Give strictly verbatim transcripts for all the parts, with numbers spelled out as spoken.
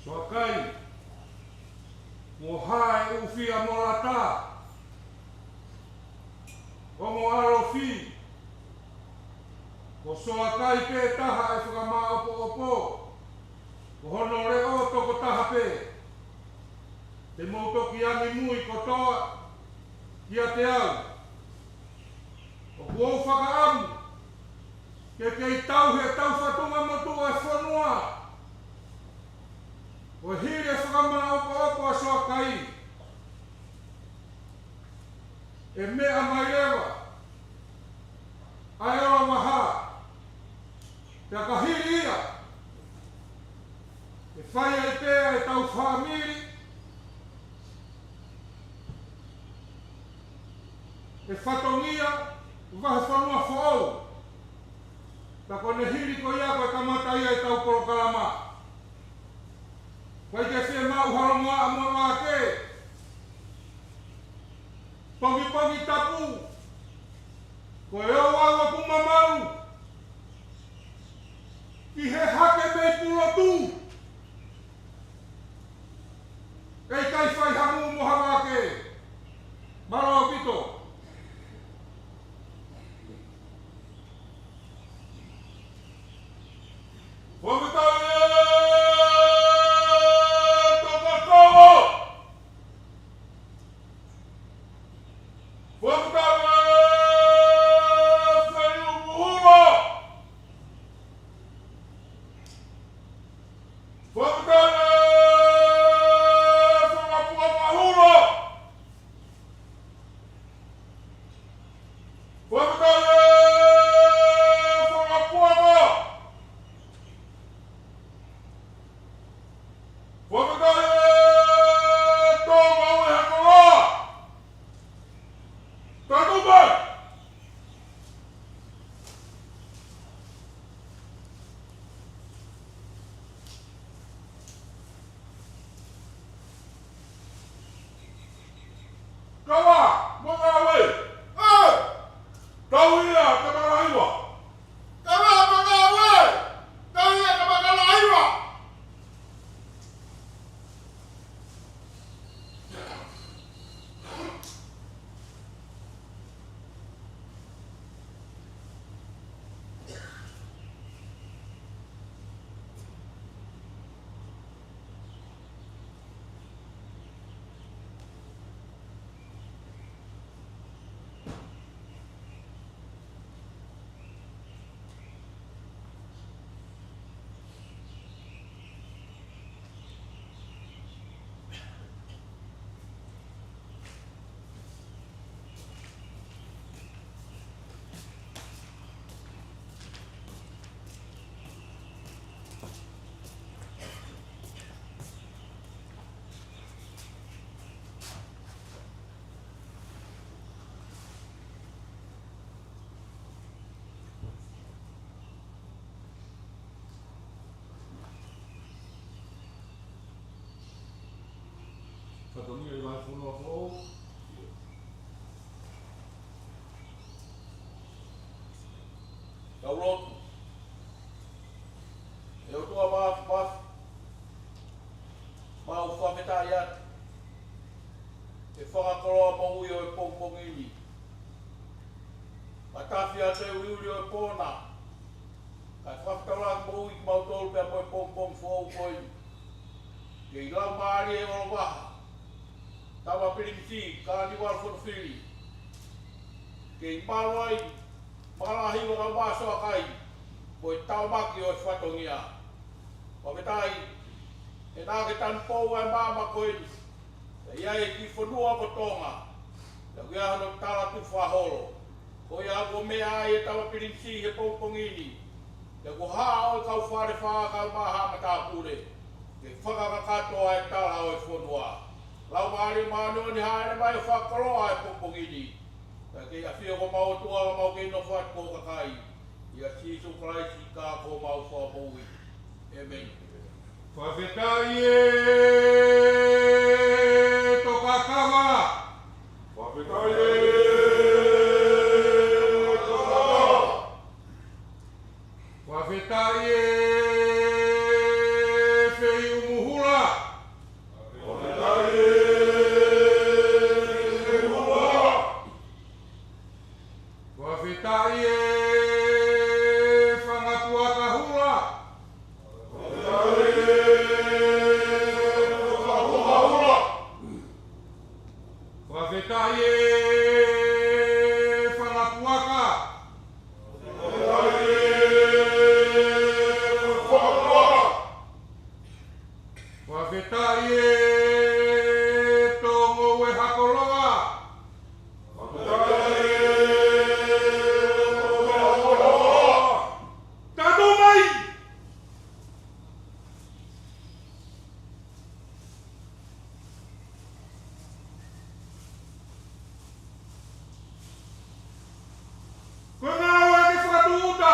Soakai, mo hae ufia mo lata, ongo ʻalofi, ko Soakai pē taha ʻe fakamāʻopoʻopo, ko hono leʻo tokotaha pē. Te mou toki angimui kotoa kiate au. ʻOku ou fakaʻamu ke kei tauhi ʻetau fatungamotuʻa e fonua, ʻo hili e fakamāʻopoʻopo ʻa Soakai, ʻe meʻa mai leva ʻa e ʻalovaha. Pea ka hili ia, ʻe fai ai pē ʻetau fāmili e fatongia vahefonua foʻou. Pea ko ʻene hili ko ia ko e kamata ia ʻetau polokalama. ʻIkai ke fiemaʻu ha longoaʻa mo e vake. Pongipongi Tapu, ko e ouau ʻoku mamalu ki he hake mei Pulotu. ʻE ʻikai fai ha ngū mo ha vake. Mālō ʻaupito. Fakafetaʻi e Tokakava. Fakafetaʻi e Feiʻumuhula. Fakafetaʻi e Fakapuakahula. Fakafetaʻi e Fakapuaka. Fakafetaʻi e Tonga ʻi he koloa. Tatupe. Kava mo Ngāue. ʻE! Tauhi ia ke makalaiva. Kava mo Ngāue. Tauhi ia ke makalaiva. Fatongia ʻi he vahefonua foʻou. Tau lotu. ʻE ʻOtua Māfimafi, mau fakafetaʻi atu he fakakoloa moʻui ʻo e pongipongi ni. Matafi atu e uliuli ʻo e pō na, kae fakafetaulaki moʻui kimautolu pea mo e pongipongi foʻou ko eni. Kei laumālie ʻoku ʻalovaha, Tama Pilinisi Kānivalu Fonofili, kei malu ai Makalahiva kae ʻumaʻā Soakai, ko e tauʻaki ʻo e fatongia. Fakafetaʻi, he naʻa ke tanupou ʻa e maama ko eni, ʻi ai e kiʻi fonua ko Tonga, ʻoku ʻi ai hono tala tufa holo. Ko ia kuo meʻa ai e Tama Pilinisi he pongipongi ni, pea kuo haʻu e kau Falefā kae ʻumaʻā Haʻa Matāpule ke fakakakato ʻa e tala ʻo e fonua. Laumālie Māʻoniʻoni, hāʻele mai ʻo fakakoloa e pongipongi ni. Kae kei ʻafio ko homau ʻOtua, mau kei nofo atu ko ho kakai. ʻIa Sīsū Kalaisi ko homau Fakamoʻui. ʻĒmeni. Fakafetaʻi e Tokakava. Fakafetaʻi e Tokakava. Fakafetaʻi e Feiʻumuhula. Fakafetaʻi e fanga puaka hula. Fakafetaʻi e fanga puaka. Fakafetaʻi e tō ngoue ha koloa. Tatou mai. Ko e ngāue ke fakatūʻuta.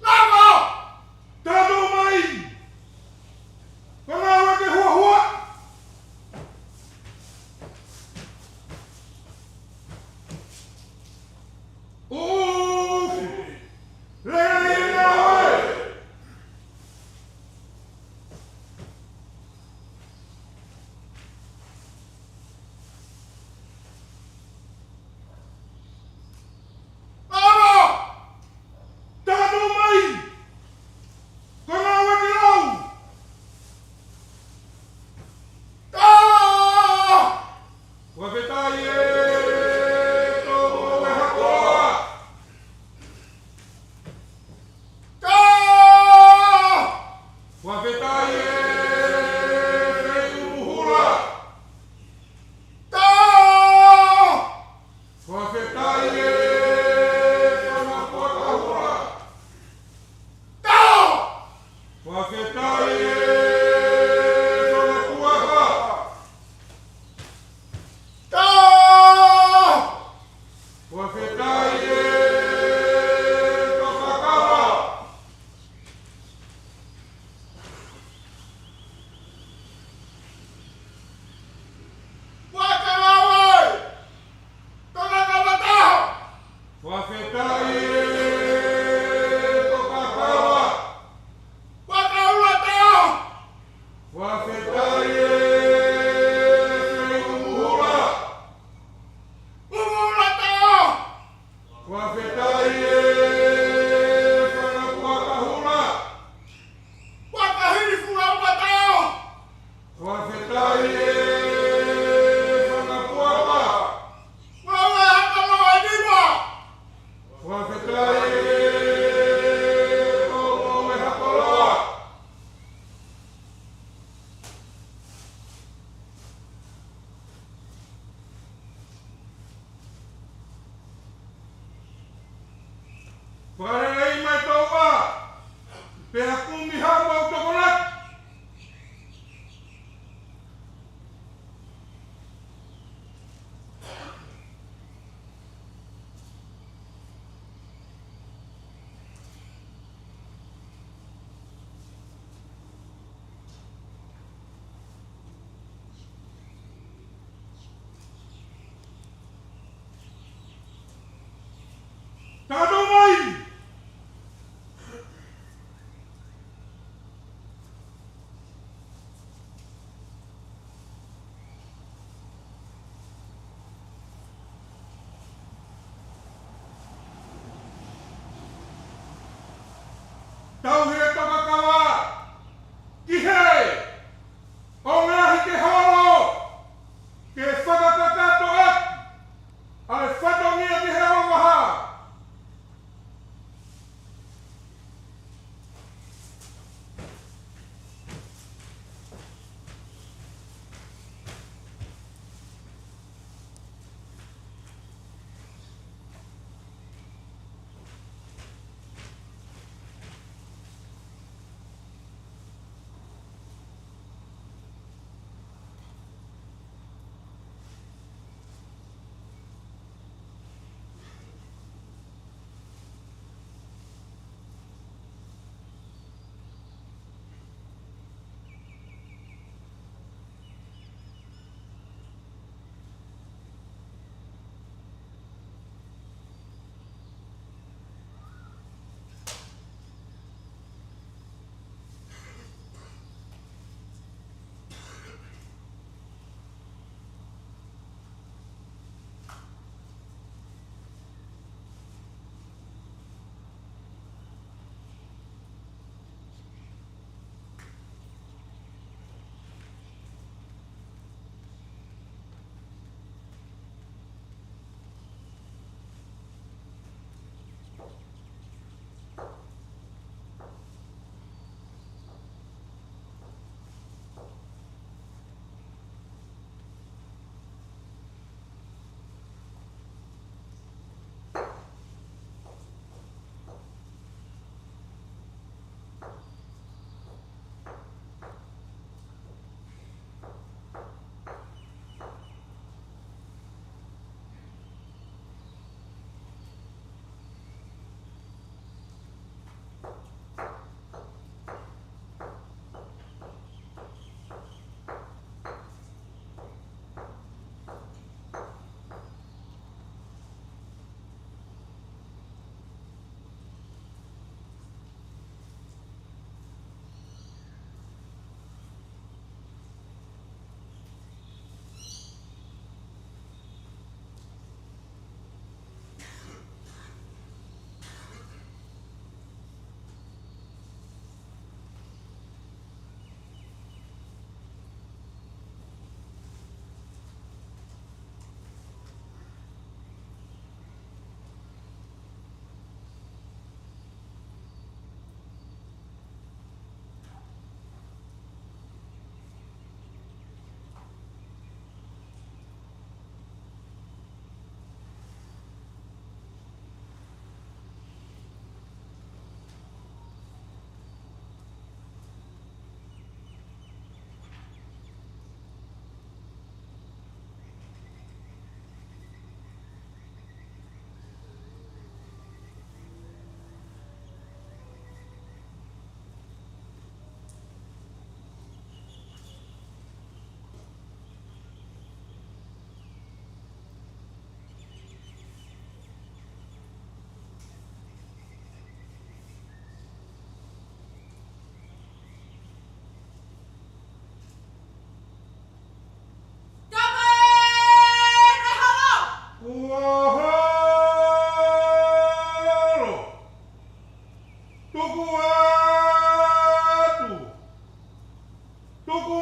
Lava! Tatou mai! Ko e ngāue ke huahua. ʻUfi! Lelei e ngāue! Lava! Tatou mai! Ko e ngāue ke lau! Ka! Fakafetaʻi e tō ngoue ha koloa. Ka! Fakafetaʻi e feʻumu hula. Ka! Fakafetaʻi e fanga puaka hula. Ka! Fakafetaʻi e fanga puaka. Ka! Fakafetaʻi e tokakava. Fakalawe! Tokakava taha! Fakafetaʻi e tokakava! Fakaula taha! Fakafetaʻi e feʻumu hula! ʻUmu hula taha! Fakafetaʻi e fanga puaka hula! Fakahili fula ua taha! Fakafetaʻi e fanga puaka! Fula ua ha koloa ʻe nima! Fakafetaʻi e tō ngoue ha koloa! Fakalelei mai tō ua, pea kumi ha mau tokonaki. Tatou mai! Tauhi e tokakava ki hē ʻo ngaohi ke holo, ke fakakakato ʻaki ʻa e fatongia ki he ʻalovaha.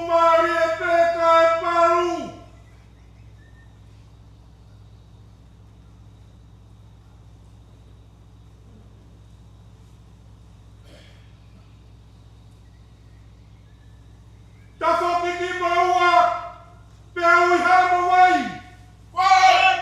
Mālie pē kae palu. Tafoki ki maua, pea ui hamo vai. Vai!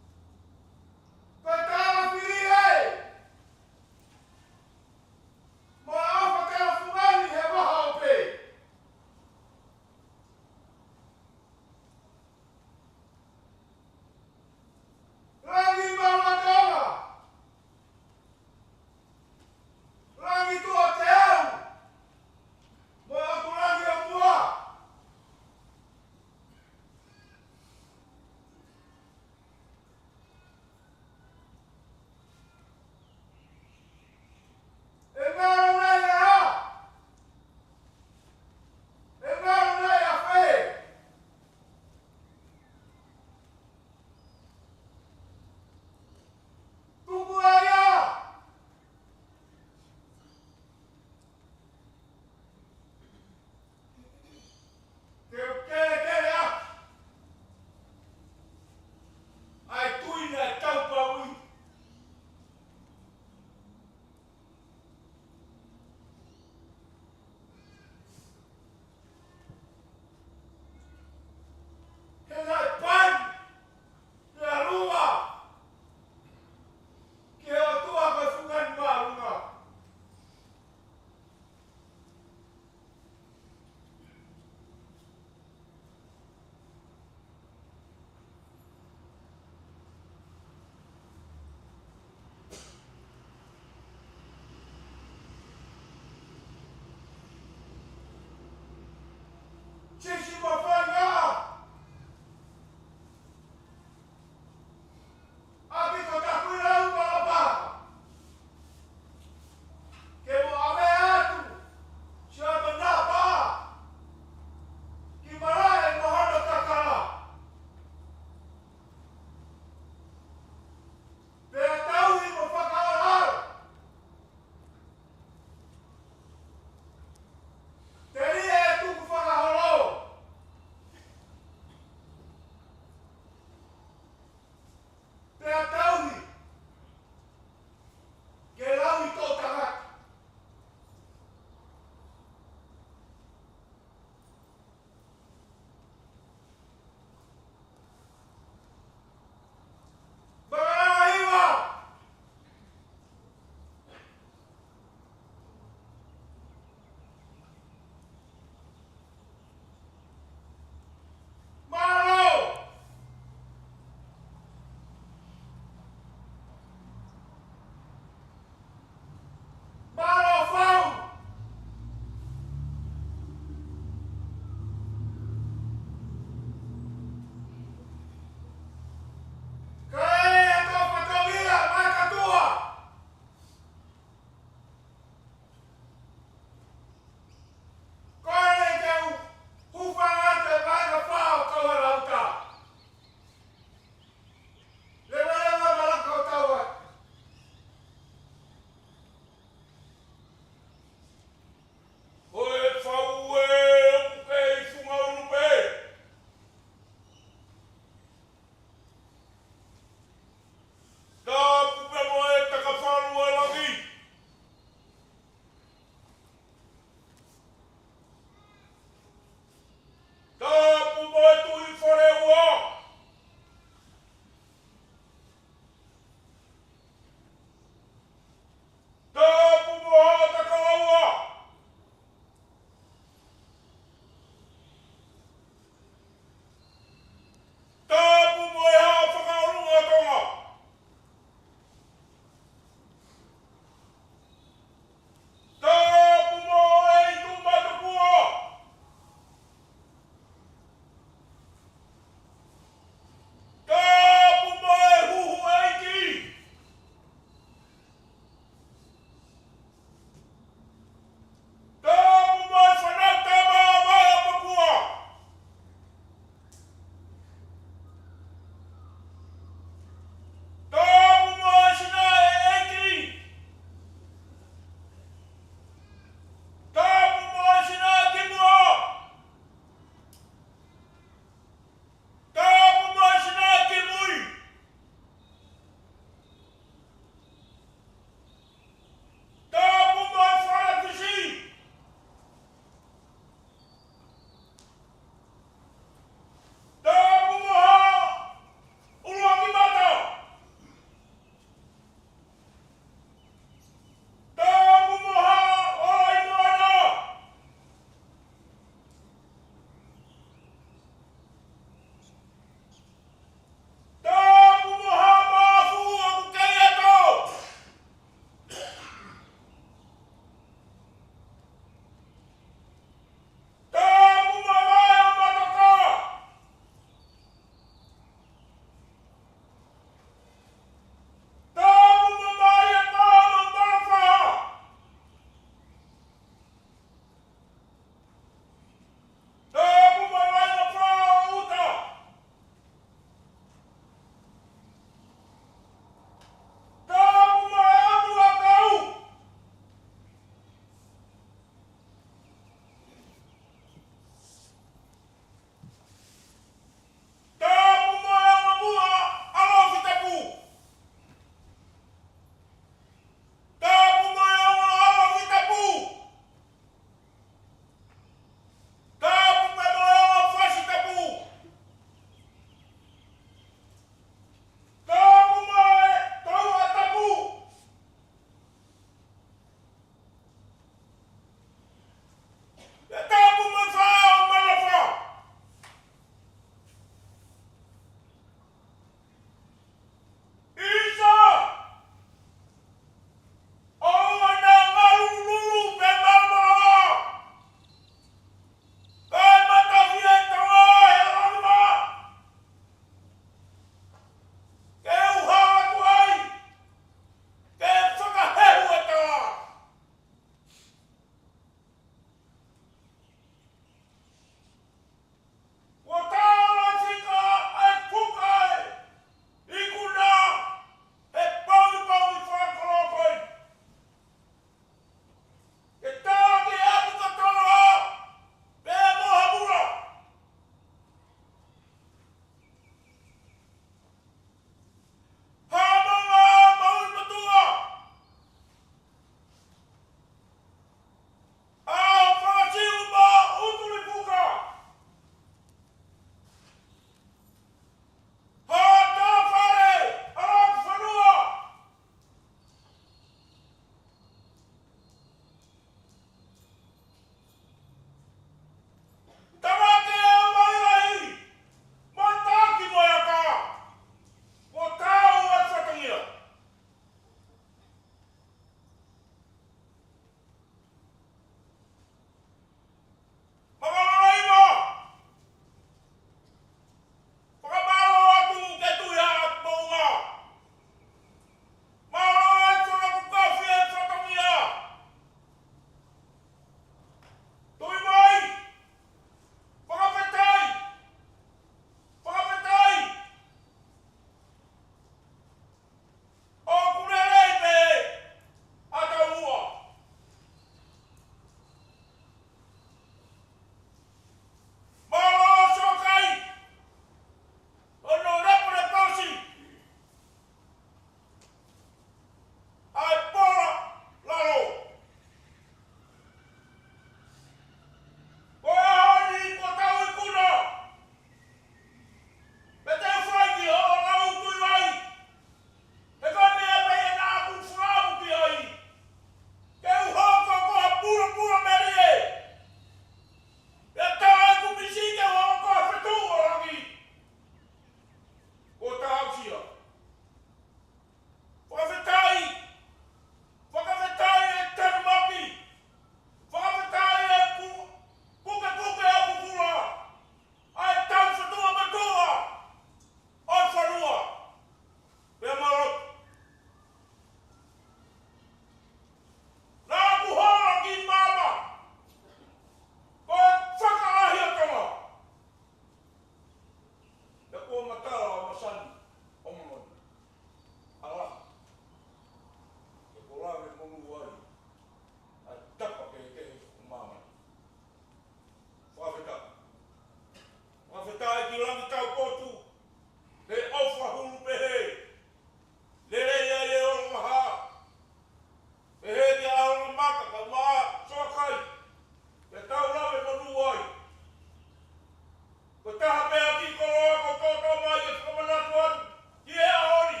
Ko e taha pē ʻa e kiʻi koloa kuo tōtō mai ke fakamanatu atu ki he ʻaho ni.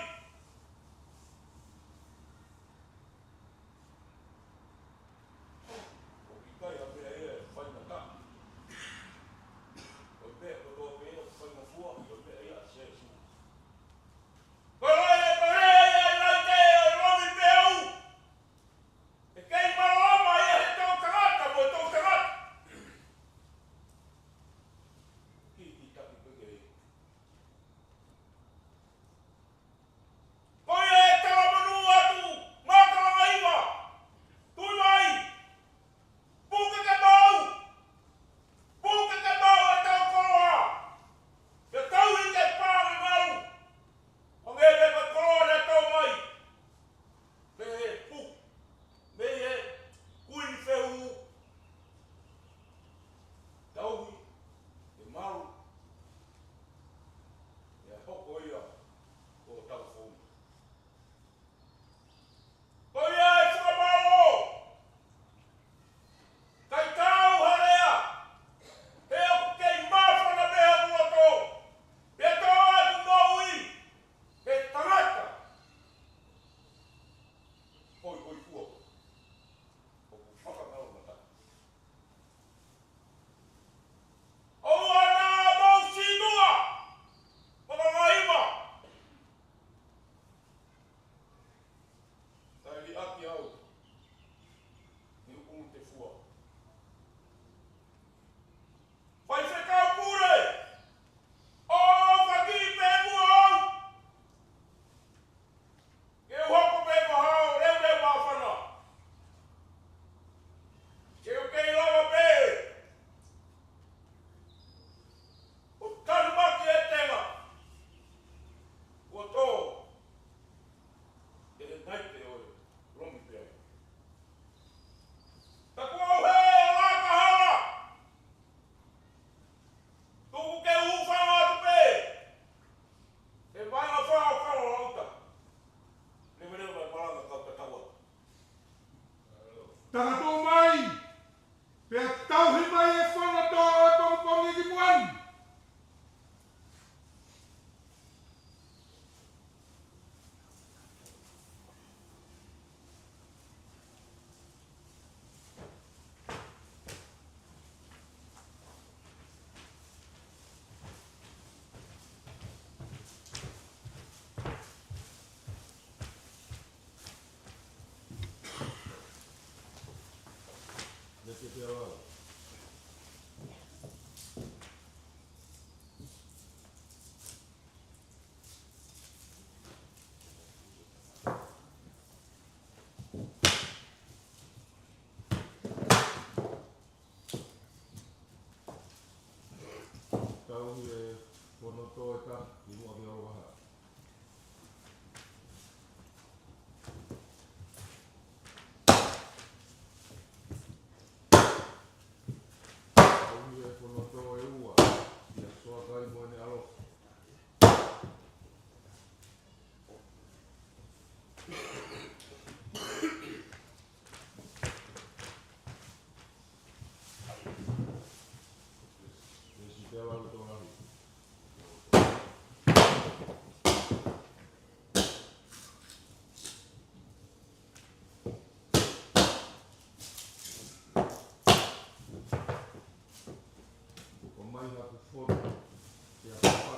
ʻOku ʻikai ha meʻa ia ʻe faingataʻa. Ko e meʻa kotoa pē ia ʻoku faingofua ʻi he meʻa ʻia Sīsū. Ko e lea, ko e lea ia ʻa e United ʻo e Lomi Peau. ʻE kei mālōlō mai ʻa e toʻutangata mo e toʻutangata. Ki, ki taki peke. Ko ia e talamonū atu, Makalangaiva. Tui mai. Puke ke mau. Puke ke mau e tau koloa. Ke tau ʻi ke pā ke mau. ʻO ngē pē ko e koloa naʻe tau mai. Mei he pu, mei he kuini feu. Tauhi, ke malu, ke hoko ia ko e tau founga. Ko ia e fakamālō, ʻikai tau ha lea, he ʻoku kei māfana pē hoku loto, pea tō ʻeku moʻui, he tangata. Hoi, hoi, fua. ʻOku fakamālō mata. ʻOua naʻa mou sītuʻa. Makalangaiva. Kae liʻaki au. Ni uku te fua. Faifekau Pule. ʻO faki pē muʻa au. Ke u hoko pē ko ha leuleu māfana. Ke u kei lava pē. ʻO tanumaki e tenga. Kuo tō. ʻE he United ʻo e Lomi Peau. Ka kuo u hē ʻo laka hala. Tuku ke u hūfanga atu pē. He vaenga fā ʻo Kalolauta. Leveleva e malanga kau tatau atu. Takatuʻu mai. Pea tauhi mai e fono tō ʻo e pongipongi ki muʻa ni. Tauhi e fono tō ʻe taha, ʻi muʻa ki ʻAlovaha. Tauhi e fono tō ʻe ua, ʻia Soakai mo ʻEne ʻAlofi. ʻOmai haku fono, ke a papa.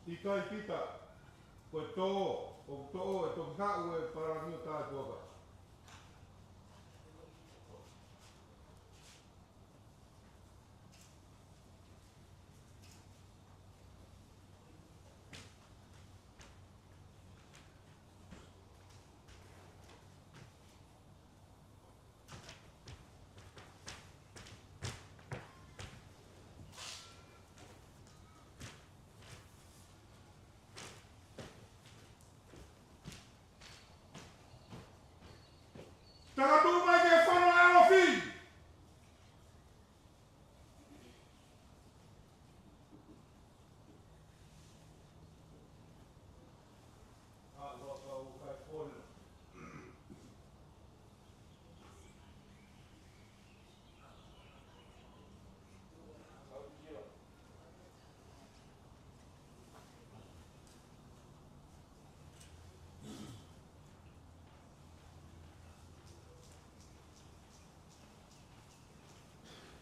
ʻIkai kita, ko e tō, ʻoku toʻo e toki haʻu e pālangi ʻo Tāipuaka. Takatuʻu mai ke fana ʻalofi.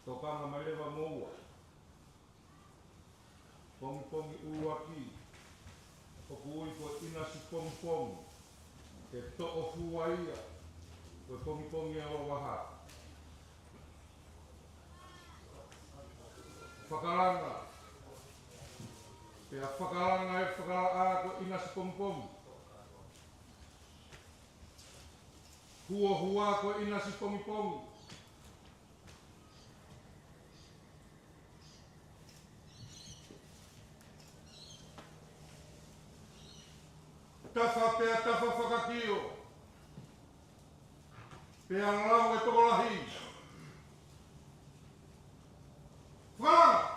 Tokanga mai leva mo ua. Pongipongi ʻuluaki, ʻoku ui ko ʻInasi Pongipongi, ke toʻo fua ia, ko e pongipongi ʻo e vaha. Fakalanga, pea fakalanga e fakalaʻā ko ʻInasi Pongipongi. Huohua ko ʻInasi Pongipongi. Tafa pea tafa fakakio. Pea lau e tokolahi. Fakalanga.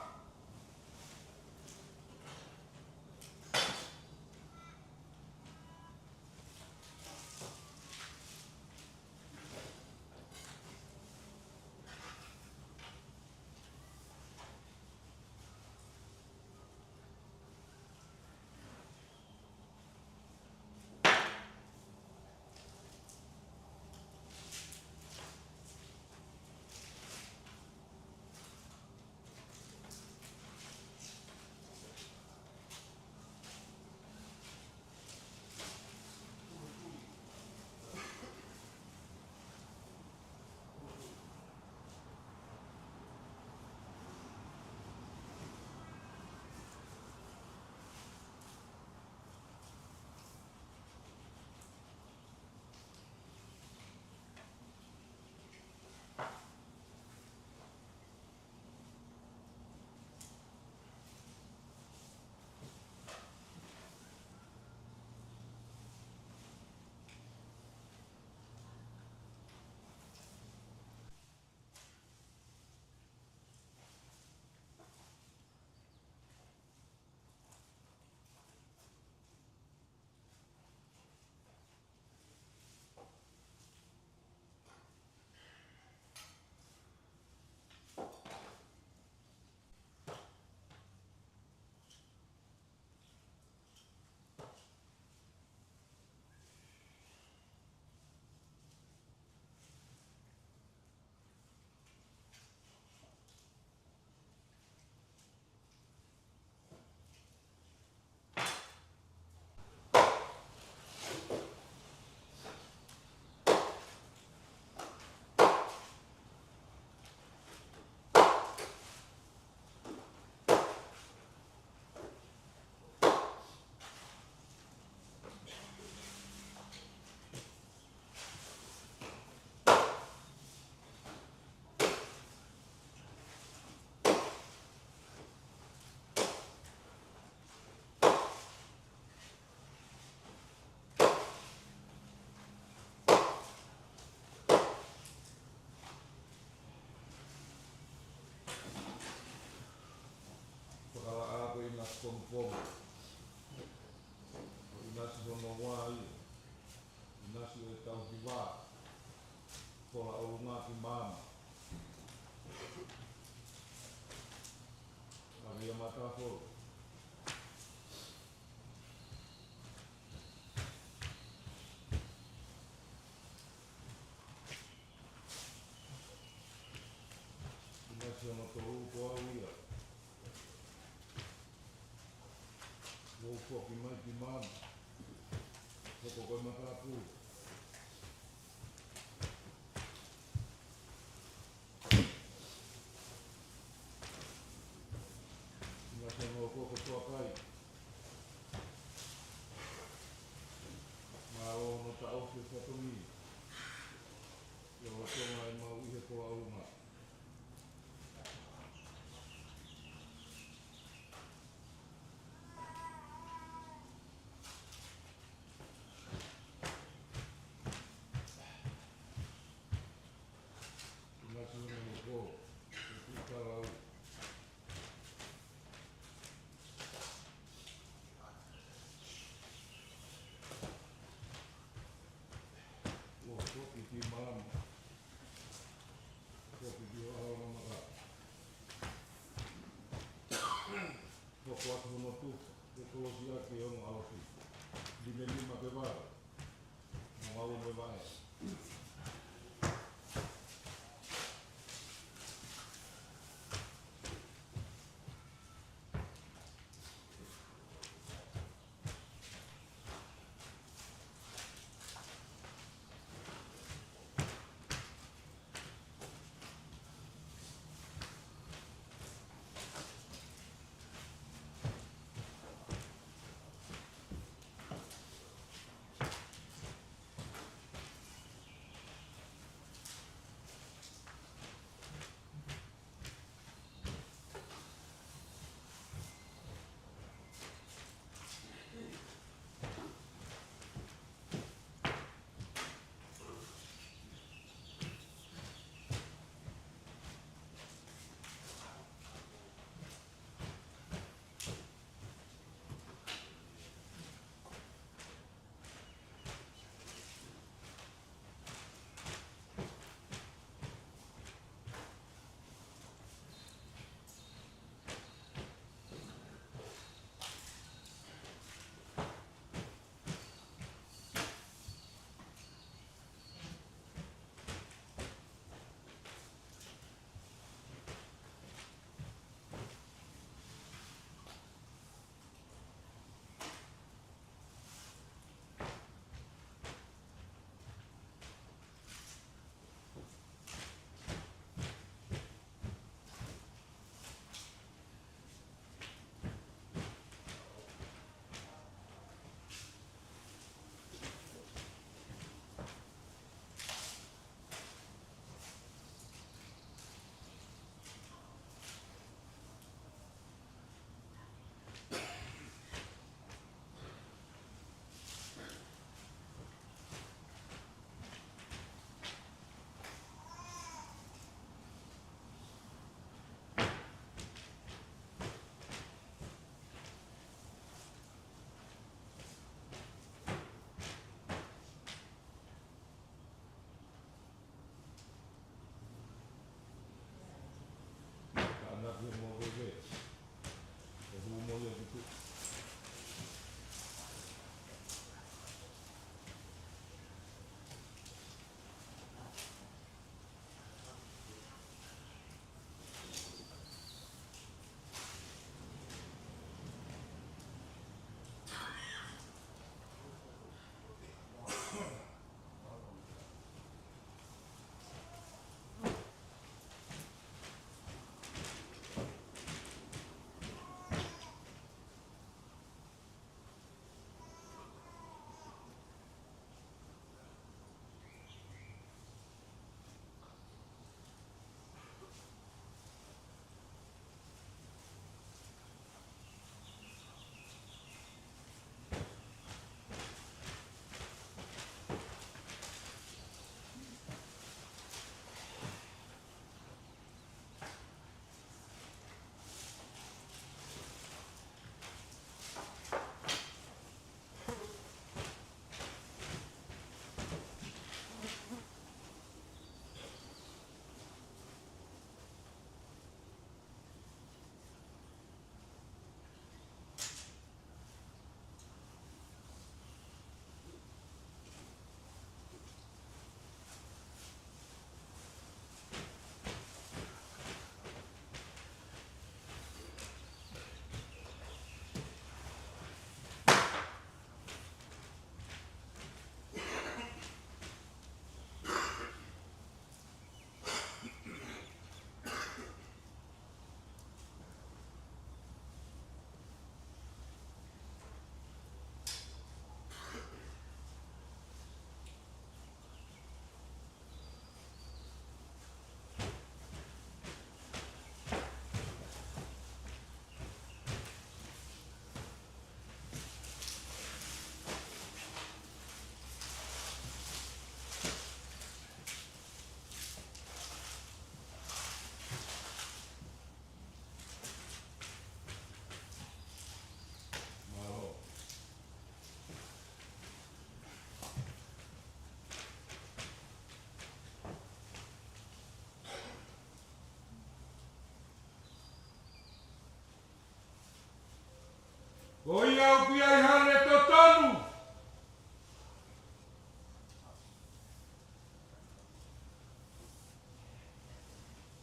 Fakalaʻā ko ʻInasi Pongipongi. Ko ʻInasi hono ua ia. ʻInasi ʻo e tauhi vā. Kola ʻolunga ki maama. ʻAvia matafo. ʻInasi hono tolu ko au ia. ʻOku foki mai ki Maama, hoko ko e matāpule. ʻInasi ange ʻo koko Tuʻakai. Mālō hono taʻofi e fatongia. ʻIo, ʻo Tonga ʻemau ʻi he poa ʻolunga. ʻInasi ange ʻo koko Tuʻakai. ʻO foki ki Maama. Foki ki Hoʻahoʻa Maka. Hoko atu hono tufa, ke kolosi ʻaki e ongo ʻalofi. Limenima ke vale. Mo maua mo e vaʻe.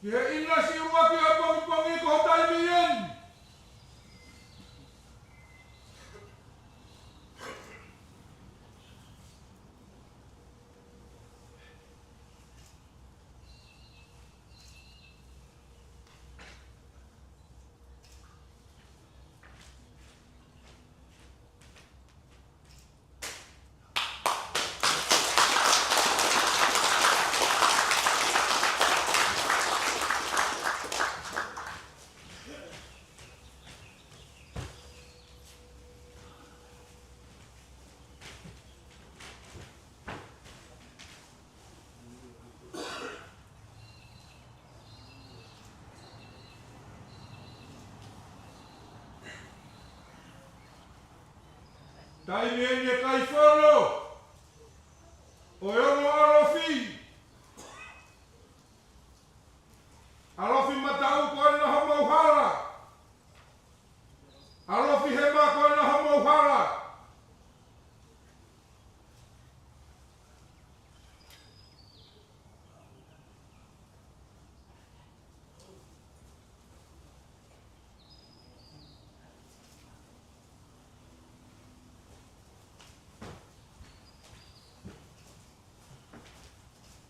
ʻI he ʻinasi ʻuluaki ʻo e pongipongi ko e taimi ʻeni. Taimi ʻeni ʻe Kaifono ʻo e ongo ʻalofi. ʻAlofi Mataʻu ko ena homou hala. ʻAlofi Hema ko ena homou hala.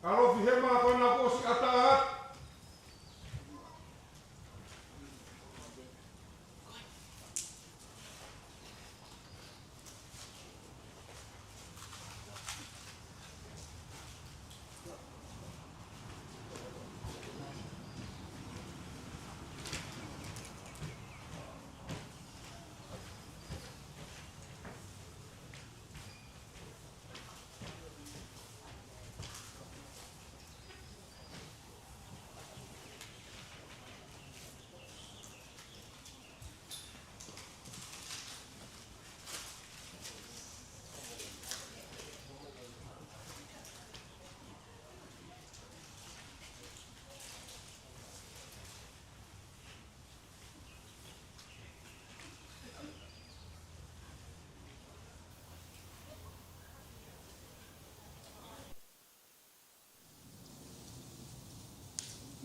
ʻAlofi Hema ko ena kuo ʻosi ʻatā atu.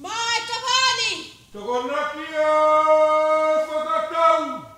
Mai, Tavani! Tokonaki ʻa Fakatau!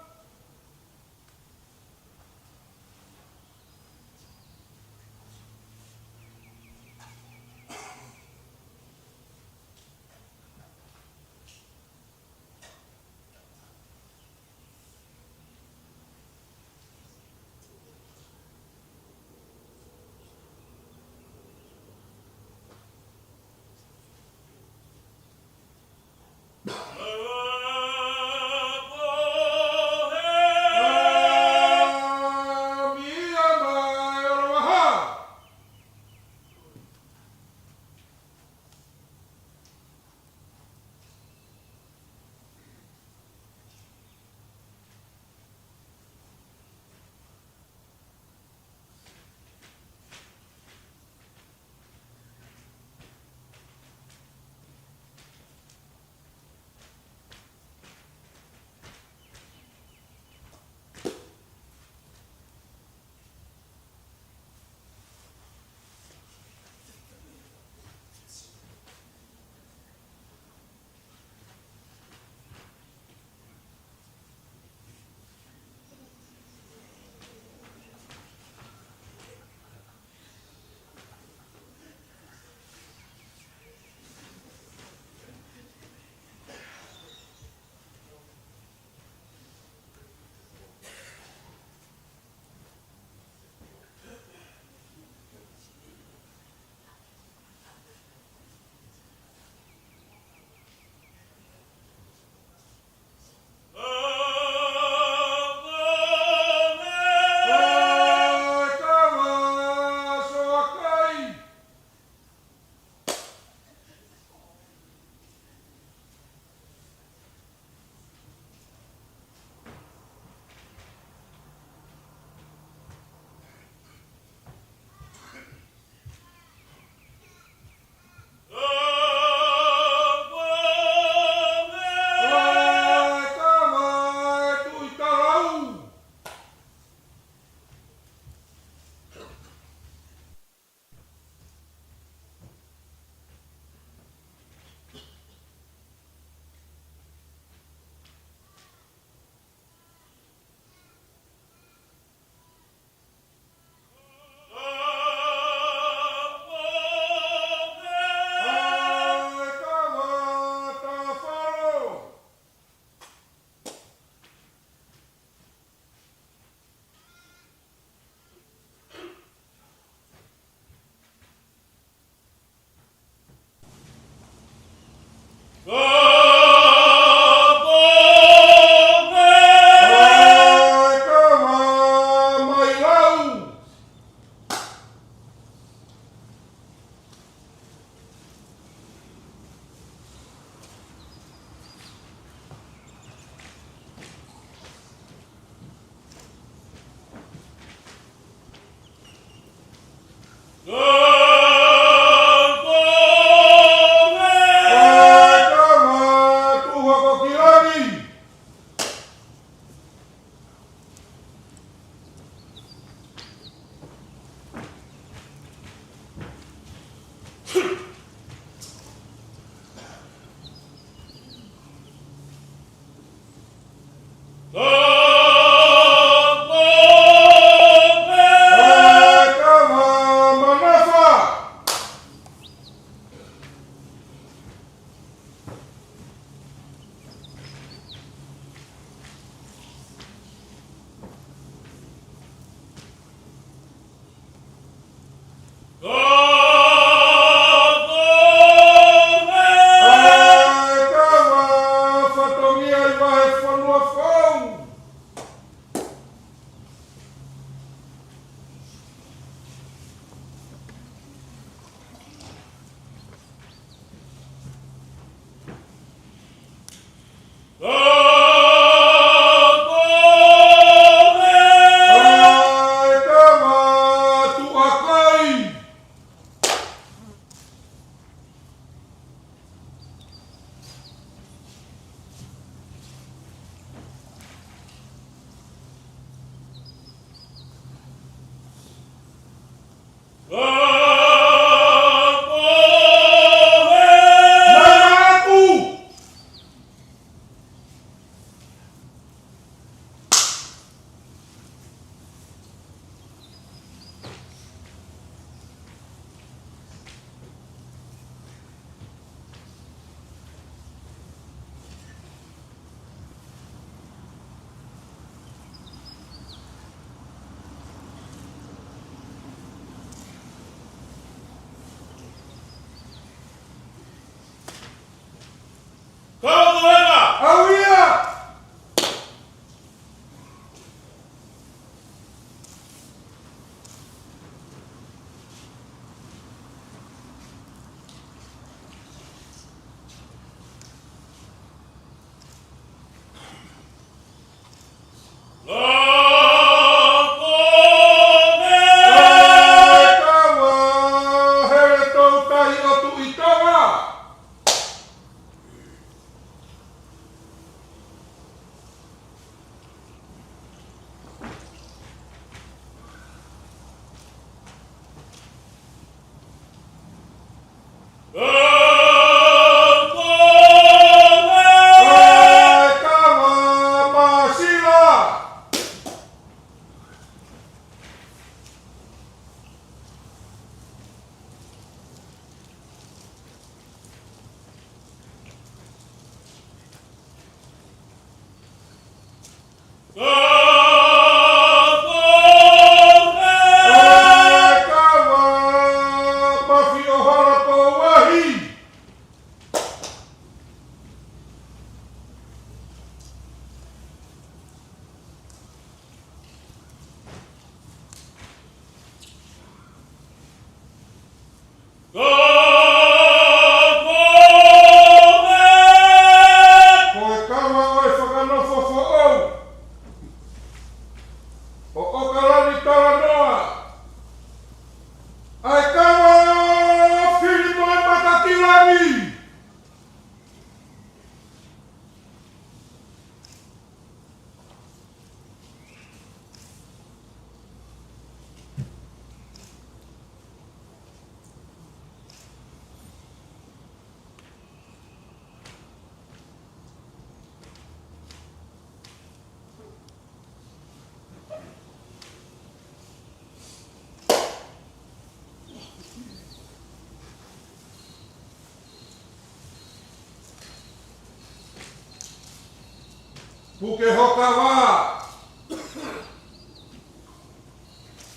Puke Hokavā,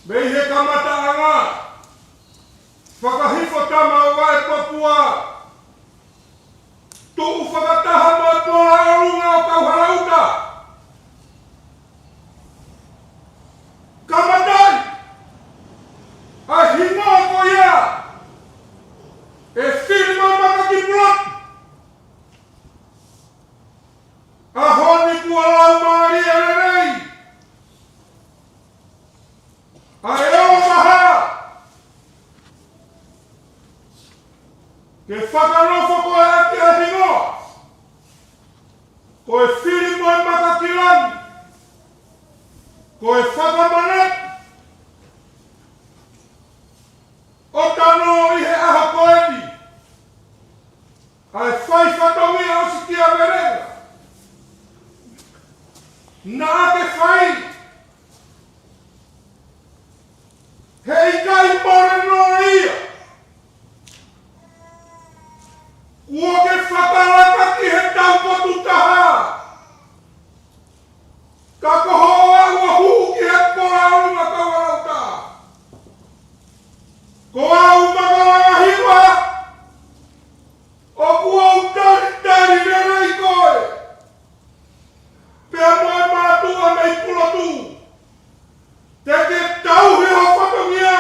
mei he kamataʻanga, fakahifo tama ʻo Vaipopua, tuʻu fakataha mo e pola ʻolunga ʻo Kauhalauta. Kamataʻi ʻa e hingoa ko ia ʻe Filimui Makakipulot. ʻAho ni kuo laumālie lelei ʻa e ʻOvaha ke fakanofo ko ē ʻaki ʻa e hingoa ko e Filimui Makakilani, ko e fakamanatu ʻo tano ʻi he ʻaho ko eni ʻa e fai fatongia ʻo Sikia Velenga. Naʻa ke fai, heʻikai mole noa ia, kuo ke fakalaka ki he taupotu taha, ka ko hoʻo aʻu ʻo hū ki he pola ʻolunga Kauhalauta. Ko au Makalavahiva, ʻoku ou talitali lelei koe, pea mo e mātuʻa mei Pulotu, te ke tauhi ho fatongia,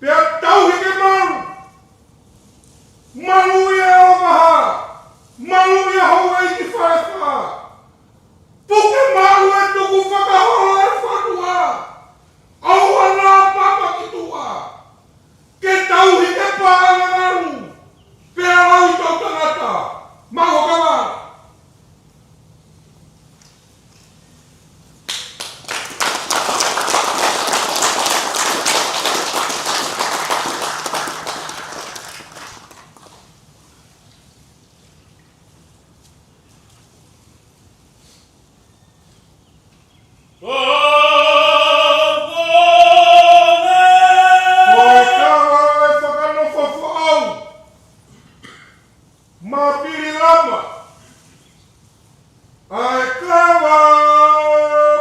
pea tauhi ke malu. Maluʻi e ʻOvaha, maluʻi ʻa Houʻeiki Falefa. Puke maʻu e tukufakaholo ʻo e fonua, ʻoua naʻa papa ki tuʻa. Ke tauhi ke paʻanga ngalu, pea lau ʻi tau tangata. Maʻu Hokavā. Ko e kava ʻo e fakanofo foʻou, Mapili Lama, ʻa e kava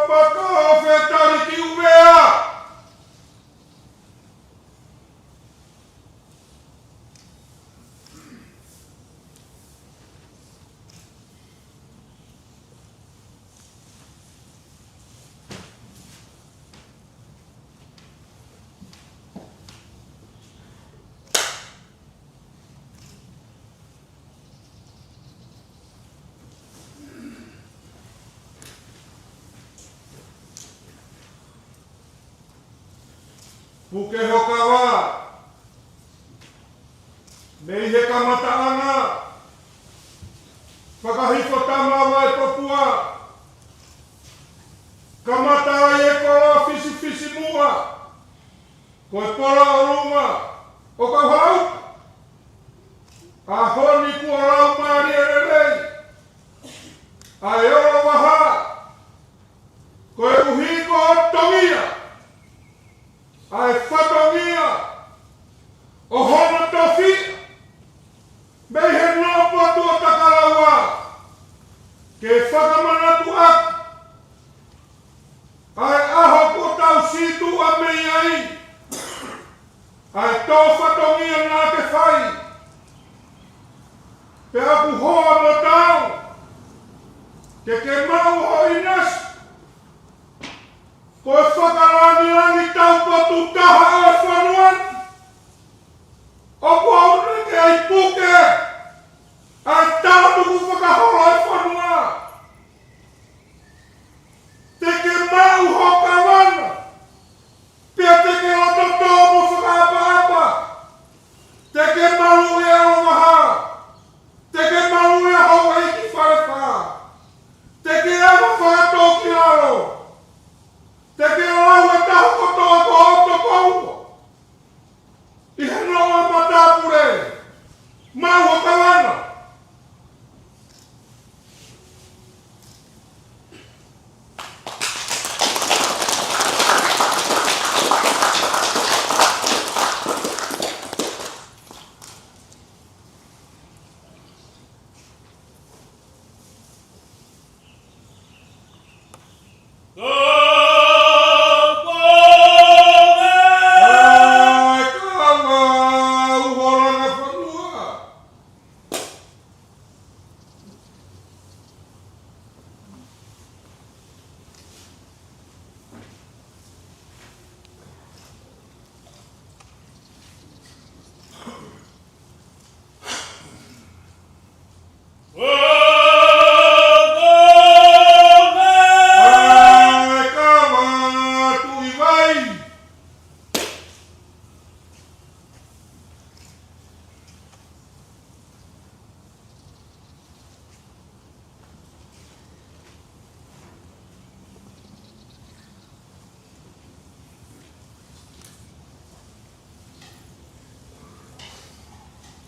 maka ʻo Fetali ki ʻUvea. Puke Hokavā, mei he kamataʻanga, fakahifo tama ʻo Vaipopua, kamata ai e koloa Fisifisimuʻa, ko e pola ʻolunga ʻo Kauhalauta. ʻAho ni kuo laumālie lelei ʻa e ʻOvaha, koeʻuhi ko e tongia ʻa e fatongia ʻo hono tofiʻa mei he noʻo potu ʻo Takalaua, ke fakamanatu ʻaki ʻa e ʻaho kuo tau sītuʻa mei ai, ʻa e tō fatongia naʻa ke fai. Pea ʻoku hoa mo taau ke ke maʻu ho ʻinasi ko e fakalāngilangi taupotu taha ʻo e fonua ni. ʻOku ou lele ke ʻai puke ʻa e tala tukufakaholo ʻo e fonua. Te ke maʻu ho kavana, pea te ke loto tō mo fakaʻapaʻapa. Te ke maluʻi e ʻOvaha, te ke maluʻi ʻa Houʻeiki Falefa, te ke ʻalu fakatōkilalo, te ke lau e taha kotoa ko hoʻo toko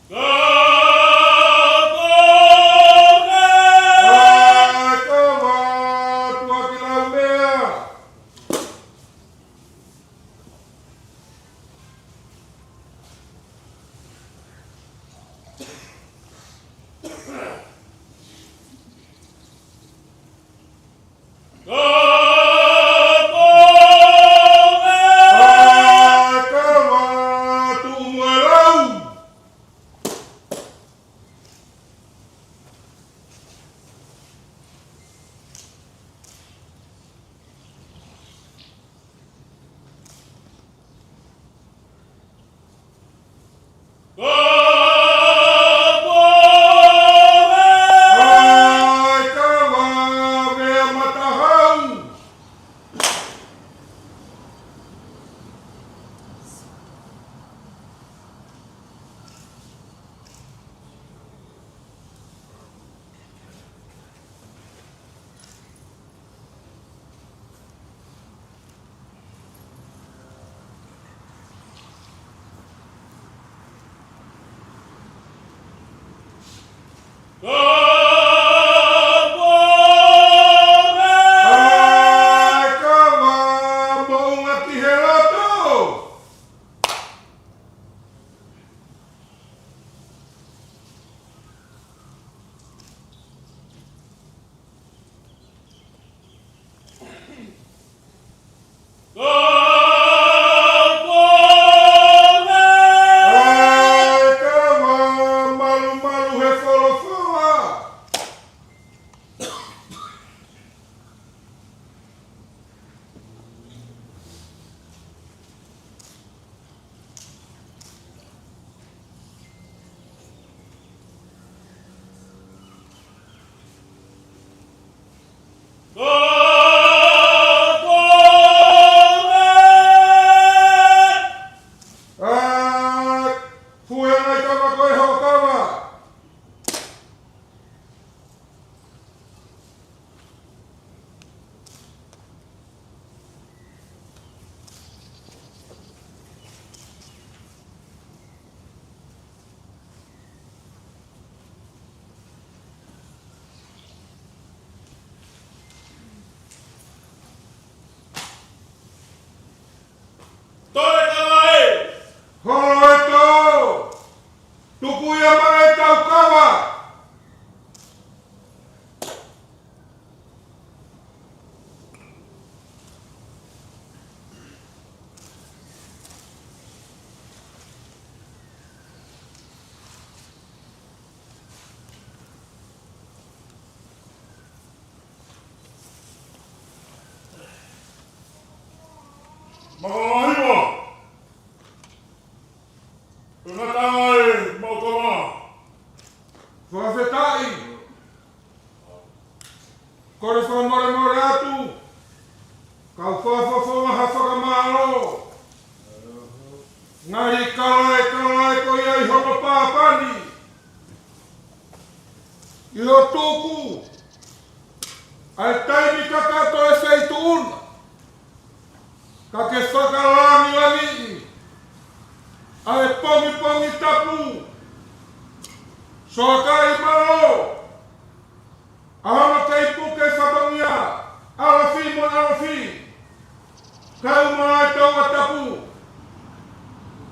Ka kone! ʻAi kava, tuʻa ki lau meʻa. Ka kone! ʻAi kava, tuʻu mo e lau. Ka kone! ʻAi kava, meʻa matahau. Ka kone! ʻAi kava, moʻunga ki he loto. Ka kone! ʻAi kava, malumalu he folofola. Ka kone! ʻAi, fuhe mai kava ko e hoʻo kava. Toe kava ē! Holo e tō! Tuku ia mai ʻetau kava! Makalahiva. Ngata ai, mau kama. Fakafetaʻi. Kole fakamolemole atu. Kau fakafofonga ha fakamālō. Ngaahi kalaʻekalaʻe ko ia ʻi hono pāpani. ʻI hoʻo tuku ʻa e taimi kakato e feituʻu na, ka ke fakalangilangiʻi ʻa e pongipongi tapu. Soakai mālō, ʻa hono kei puke fatongia, ʻalofi mo ʻalofi, kae ʻumaʻā e tauʻa tapu.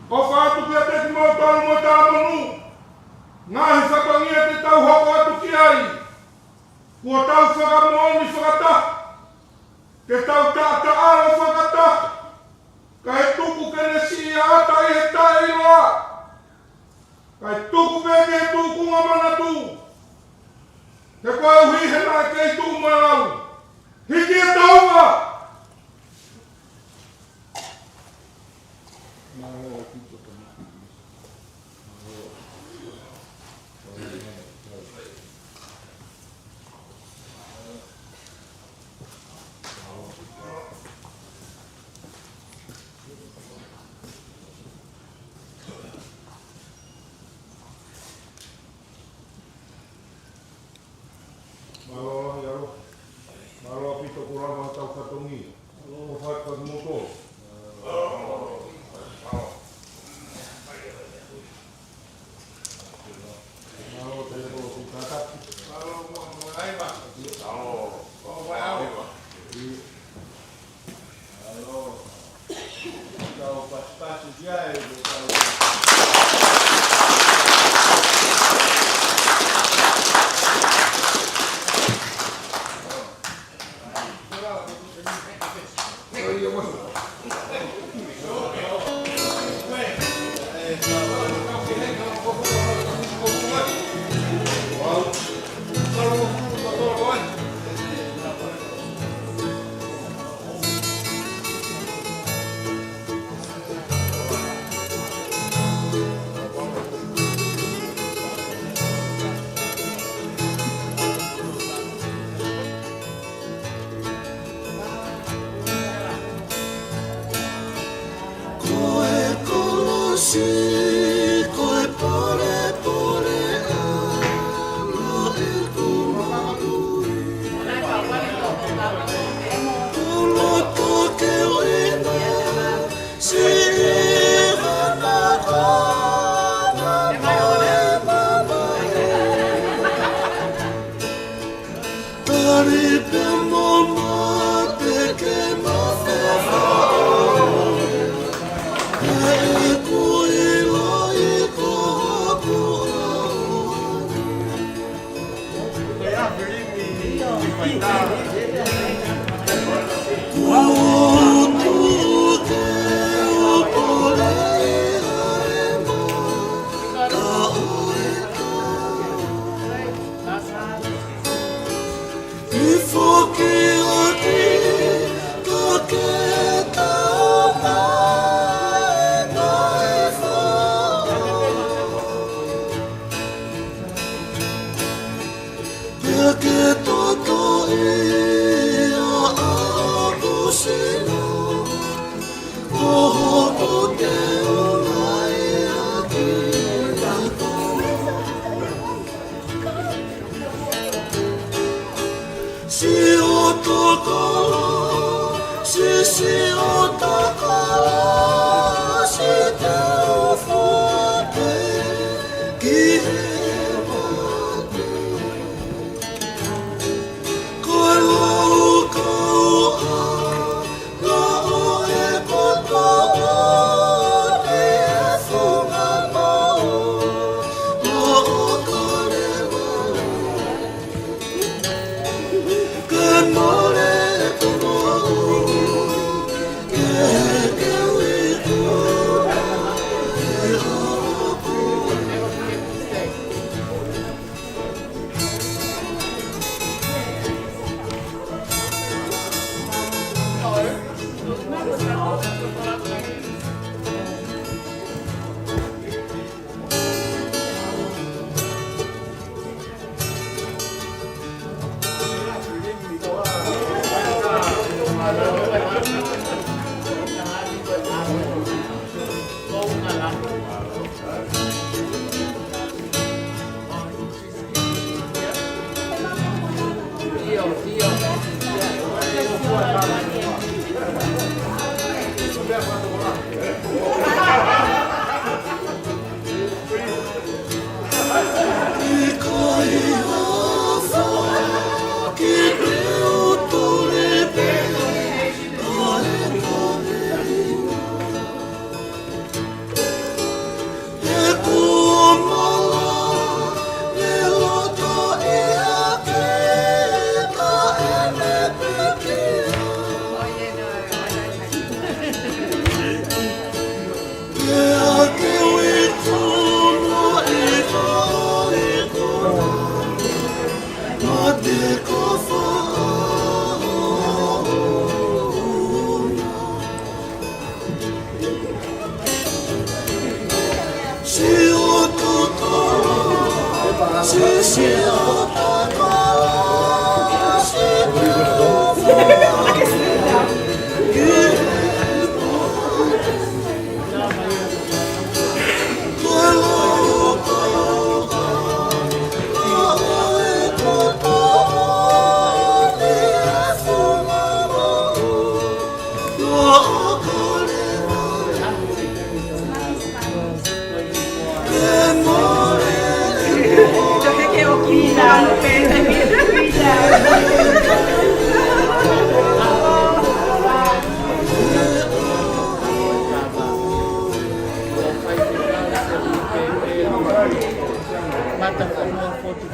ʻOfa atu kiate kimoutolu mo e talamonū, ngaahi fatongia te tau hoko atu ki ai, kuo tau fakamoʻoni fakataha, te tau taʻataʻalo fakataha, kae tuku ke ne siʻi ʻata ʻi he taʻeʻiloa, kae tuku pē ke tuku ngaahi manatu, he koeʻuhi he naʻe kei tuʻu mo e lau. Hiki e tauʻa! Mālō lahi ʻa e ʻalofi. Mālō ʻaupito ko e lava ʻetau fatongia. Mālō fai fai moto. Ko e kolosi, ko e polepole ʻa ʻeku moʻui. Ko loto ke ʻoina, siʻi hana kona mo e mamae. Tali pea mo mate ke mafefa ʻoe, he ʻoku ou ʻiloʻi ko hoku ʻAfiona. Kuo u tuʻu ke u poleʻi ʻa e mata ʻo e tau. ʻI foki ʻaki ka ke tau mai mai fau. Pea ke totoʻi ʻa hoku sino, ko hoku teunga ia ki he tau. Siʻo tokolo, si siʻo tokolo, si te u fua pē ki he mate. Ko e laukau ʻa ʻo e kotoa ʻi he funga maʻu ʻo Kalevale. Ke mole ʻeku moʻui, ke ke uiku, ke ʻoku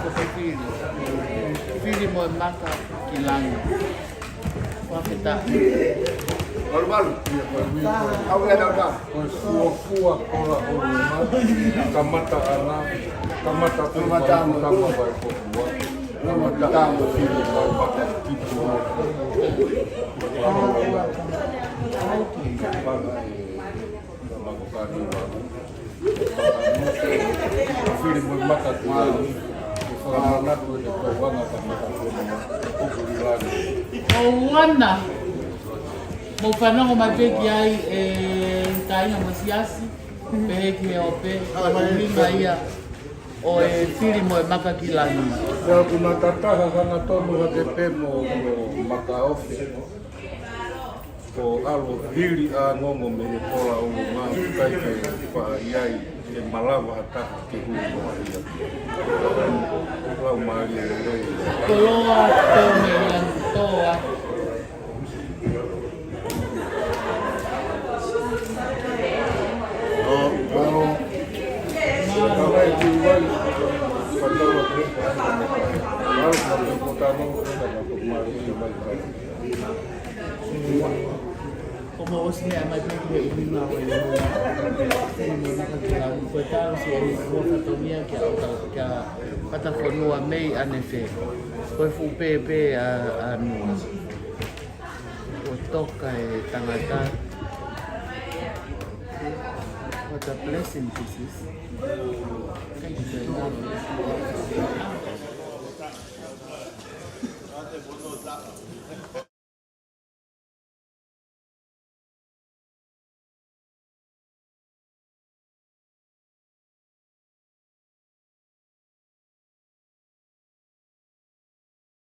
Ko e fili. Fili mo e maka ki langi. Fakafetaʻi. Malu, malu. Au ia tau tau. Ko e fuofua kola ʻulungaanga, kamata ʻana, kamata pē kamata mai, kamata mai ko fua. Kamata mai fili mo e maka ki langi. Fili mo e maka ki langi, ke fakamanatu e tauanga ka maka ki langi. ʻOku ʻi langi. ʻOua naʻa mou fanongo mai pē ki ai e kāinga mo siasi, pehē ki he ope, ko e ʻuhinga ia ʻo e fili mo e maka ki langi. Ia ʻoku na tataha hangatonu hake pē mo, mo Makaofe. Ko ʻAlo Hili ʻa Ngongo mei he kola ʻulungaanga, ʻikai ke faʻa ʻi ai e malava ha taha ke hui noa ia. Lau mālie lelei. Koloa tō mei langi tō atu. ʻO, ʻo, ʻo, ʻo, ʻo, Ko mo ʻosi meʻa mai pē ki he ʻuhinga ʻo e ʻulungaanga. Fili mo e maka ki langi, ko e tau si eni ua fatongia kia ʻOta, kia Patafonua mei ʻanefē. Ko e fuʻu pēpē ʻa, ʻa Nua. Kuo toka e tangata. What a blessing this is. Thank you very much.